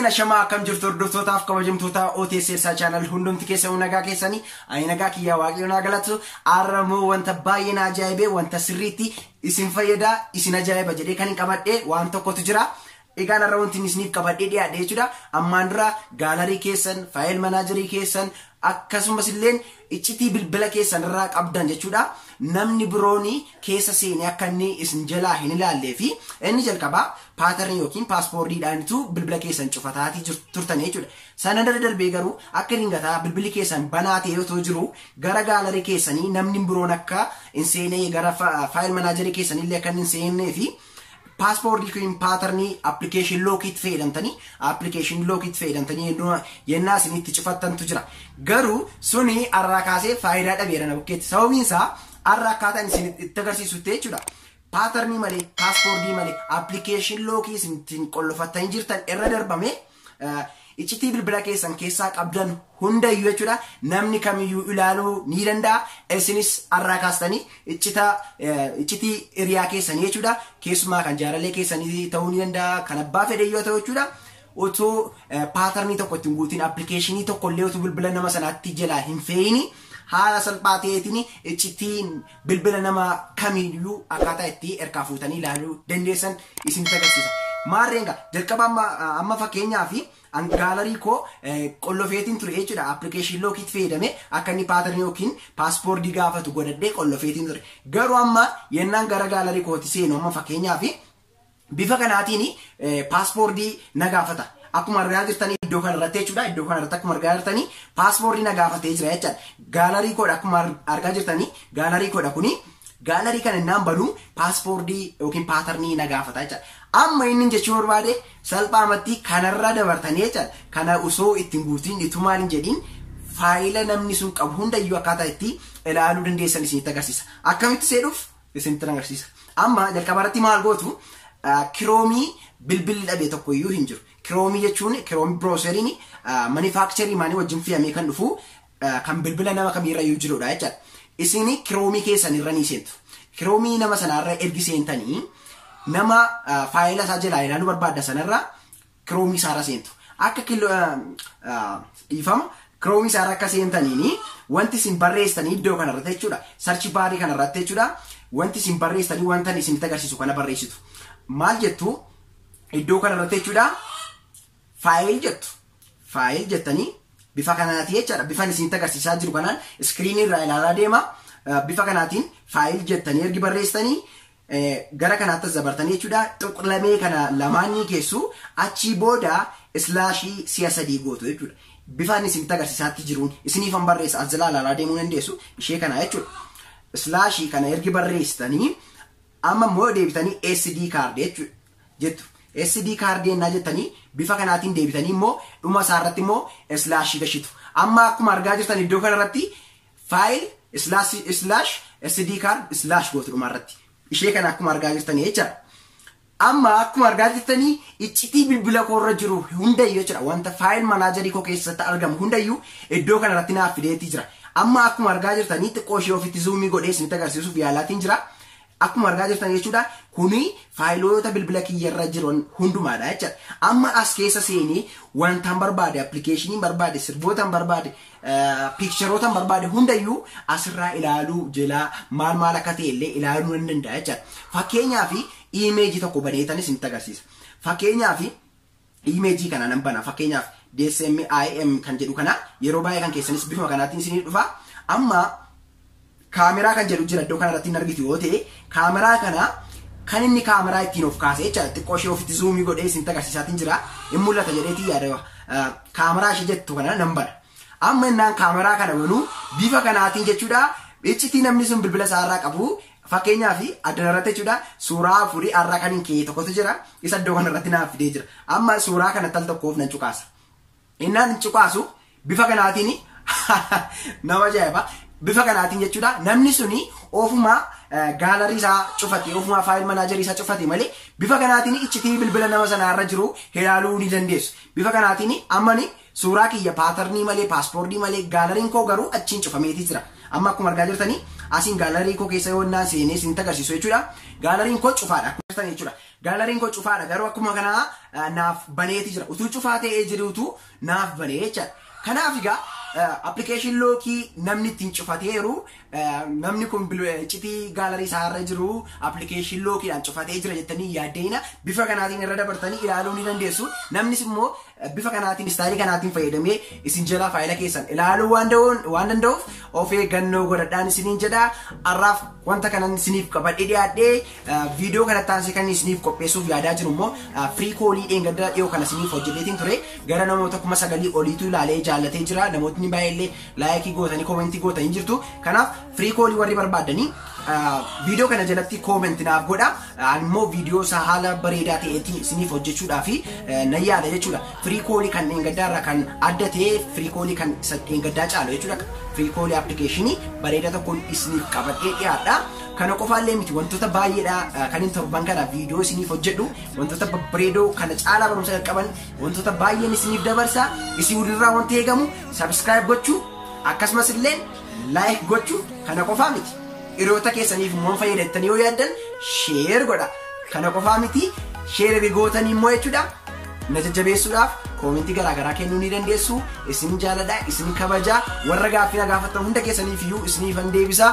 Ashamaa akkam jirtu hordoftootaaf kabajamtoota OTS channel hundumti keessanuu nagaa keessanii ani nagaa kiyyaa waaqayyoon haa galatu. Har'ammoo wanta baay'ee na ajaa'ibee wanta sirriitti isin fayyada isin ajaa'iba jedhee kan hin qabadhee waan tokkotu jira. Egaan har'a wanti isiniif qabadhee dhiyaadhe jechuudha. Ammaan dura gallery keessan, file manager keessan akkasumas illee iccitii bilbila keessan irraa qabdan jechuudha. Namni biroon keessa seenee akka inni isin jalaa hin ilaallee fi inni jalqabaa pattern yookiin passwordiidhaanitu bilbila keessan cufataatii turtan jechuudha. Sana irra darbee garuu akka ringataa bilbilli keessan banaa ta'e otoo jiru gara gallery keessanii namni biroon akka hin seenee gara file manager keessanillee akka hin seennee fi password yookiin pattern application lockiitti fayyadamtanii application lockiitti fayyadamtanii yennaa isinitti cufattantu jira. Garuu suni har'aa kaasee faayidaa dhabeera na bukkeetti. Sababiin isaa har'a akkaataan isin itti agarsiisutti jechuudha. Pattern malee, password malee, application lock isin ittiin qollofattanii jirtan irra darbame iccitii bilbila keessan keessaa qabdan hundayyuu jechuudha. Namni kamiyyuu ilaaluu ni danda'a. Isinis har'aa kaastanii iccitii hiriyaa keessanii jechuudha. Keessumaa kan jaalallee keessanii ta'uu ni danda'a. Kan abbaa fedhe yoo ta'u jechuudha. Otoo pattern tokko ittiin guutiin application tokko illee otoo bilbila nama sanaatti jalaa hin fe'ini haala salphaa ta'eetiin iccitiin bilbila nama kamiyyuu akkaataa itti erkaa fuutanii ilaaluu dandeessan isinitti agarsiisa. Maarreen jalqaba amma fakkeenyaa fi gallery koo qollofeetiin ture jechuudha. Application lockiitti fayyadame akka inni pattern yookiin password gaafatu godhadhee qollofeetiin ture. Garuu amma yennaan gara gallery kooti seenu amma fakkeenyaa fi bifa kanaatiin password na gaafata. Akkuma argaa jirtanii iddoo kanarratti jechuudha. Iddoo kanarratti akkuma argaa jirtanii password na gaafatee jira jechuudha. Gallery koodha akkuma argaa jirtanii gallery koodha kuni. Gallery kana innaan banuu password yookiin pattern na gaafata jechuudha. Amma inni jechuu barbaade salphaamatti kanarra dabartanii jechuudha. Kana osoo ittiin guutiin itumaan hin jedhiin faayila namni sun qabu hundayyuu akkaataa itti ilaaluu dandeessan isinitti agarsiisa. Akkamitti seedhuuf isinitti agarsiisa. Amma jalqaba irratti maal gootu Chrome bilbilli dhabee tokko iyyuu hin jiru. Chrome jechuun Chrome browseriin manufacture maanii wajjin fe'amee kan dhufu kan bilbila nama kamiirra iyyuu jirudha jechuudha. Isin Chrome keessan irra ni seentu. Chrome nama sanaarra ergi seentanii nama faayila isaa jalaa ilaaluu barbaadda sanarra Chrome isaarra seentu. Akka dhiifama Chrome isaarra akka seentaniini wanti isin barreessitanii iddoo kanarratti jechuudha. Search bar kanarratti jechuudha. Wanti isin barreessitanii wanta isinitti agarsiisu kana barreessitu. Maal jettu iddoo kanarratti jechuudha. File jettu. File jettanii bifa kanaatiin jechaadha. Bifa isinitti agarsiisaa jiru kanaan screen irraa ilaalaa deema. Bifa kanaatiin file jettanii ergi barreessitanii gara kanaatti dabartanii jechuudha. Tuqlamee kana lamaanii keessu achii booda slash si'a sadii gootu jechuudha. Bifa inni isinitti agarsiisaatti jiruun isiniifan barreessa as jalaa ilaalaa deemuu dandeessu ishee kana jechuudha. Slash kana ergi barreessitanii amma immoo deebitanii SD card jechuudha jettu. SD card yennaa jettanii bifa kanaatiin deebitanii immoo dhuma isaarratti immoo slash gashitu. Amma akkuma argaa jirtan iddoo kanarratti file slash slash SD card slash gootu dhumarratti. Ishee kana akkuma argaa jirtanii jechaadha. Amma akkuma argaa jirtanii iccitii bilbila koorra jiru hundayyuu jechuudha. Wanta file manager koo keessatti argamu hundayyuu iddoo kanarratti naaf fideetii jira. Amma akkuma argaa jirtanii xiqqoo ishee ofitti zoom godhee isinitti agarsiisuuf yaalaatiin jira. Akkuma argaa jirtan jechuudha. Kuni faayiloota bilbila kiyyarra jiran hundumaadha jechuudha. Amma as keessa seenee wantaan barbaade, application barbaade, sirbootaan barbaade, pictureootaan barbaade hundayyuu asirraa ilaaluu jalaa maal maal akka ta'e illee ilaaluu nan danda'a jechuudha. Fakkeenyaaf image tokko baneetan isinitti agarsiisa. Fakkeenyaaf image kana nan bana. Fakkeenyaaf DSMIM kan jedhu kana yeroo baay'ee kan keessanis bifuma kanaatiin isinii dhufa. Amma kaameraa kan jedhu jira iddoo kanarratti hin argitu yoo ta'e kaameraa kana kan inni kaameraa ittiin of kaase jechaadha. Xiqqoo ishee ofitti zoom godhee isinitti agarsiisaatiin jira. In mul'ata jedheetii yaada kaameraa ishee jettu kana nan bana. Amma innaan kaameraa kana banuu bifa kanaatiin jechuudha. Iccitii namni sun bilbila isaarraa qabu fakkeenyaaf addanarratti jechuudha suuraa afurii har'a kan hin ka'e tokkotu jira. Isa iddoo kanarratti naaf fidee jira. Amma suuraa kana tal tokkoof nan cuqaasa. Innaan cuqaasu bifa kanaatiin nama ajaa'iba. Bifa kanaatiin jechuudha namni suni ofuma gallery isaa cufate ofuma file manager isaa cufate malee bifa kanaatiin iccitii bilbila nama sanaarra jiru ilaaluu ni dandeessu. Bifa kanaatiin ammani suuraa kiyya pattern malee password malee galleryn koo garuu achiin cufameetii jira. Amma akkuma argaa jirtanii asiin gallery koo keessa yoo naan seenee isinitti agarsiisu jechuudha. Galleryn koo cufaadha akkuma jirtan jechuudha. Gaalariin koo cufaadha, garuu akkuma kanaa naaf baneeti jira. Utuu cufaa ta'ee jirutu naaf banee jechaadha. Kanaaf egaa application lockii namni ittiin cufateeru, namni kun iccitii gallery isaa irra jiru application lockiidhaan cufatee jira jettanii yaaddeena, bifa kanaatiin irra dabartanii ilaaluu ni dandeessu. Namnis immoo bifa kanaatiin, style kanaatiin fayyadamee isin jalaa faayila keessan ilaaluu waan danda'uuf of eeggannoo godhadhaan isiniin jedha. Har'aaf wanta kanan isiniif qabadhee dhiyaadhee, viidiyoo kanatti aansee kan isiniif qopheessuuf yaadaa jiru immoo free callii dheengadda dhiyoo kana isiniif hojjeteetiin ture, gara namoota 9,000 oliitu ilaalee jaallatee jira. Namootni baay'eellee like gootanii comment gootanii jirtu. Kanaaf free callii warri barbaaddanii viidiyoo kana jalatti comment naaf godha. Ani immoo viidiyoo isaa haala bareedaa ta'eetiin isiniif hojjechuudhaaf nan yaada jechuudha. Free callii kan dheengaddaa irraa kan adda ta'e, free callii kan isa dheengaddaa caalu jechuudha. Free callii applicationii bareedaa tokkoon isiniif qabadhee dhiyaadha. Kana qofaallee miti, wantoota baay'eedha kan inni torban kana viidiyoo isiniif hojjedhu. Wantoota babbareedoo kana caalaa barumsa qaban wantoota baay'een isiniif dabarsa. Isin walirraa wanti eegamu subscribe gochuu, akkasumas illee like gochuu. Kana qofaa miti. Hiriyoota keessaniif immoo fayyadattanii yoo yaaddan share godha. Kana qofaa miti, share gootanii immoo jechuudha. Na jajjabeessuudhaaf comment garaagaraa kennuu ni dandeessu. Isin jaaladha, isin kabajaa. Warra gaaffii na gaafattan hunda keessaniif iyyuu isiniifan deebisa.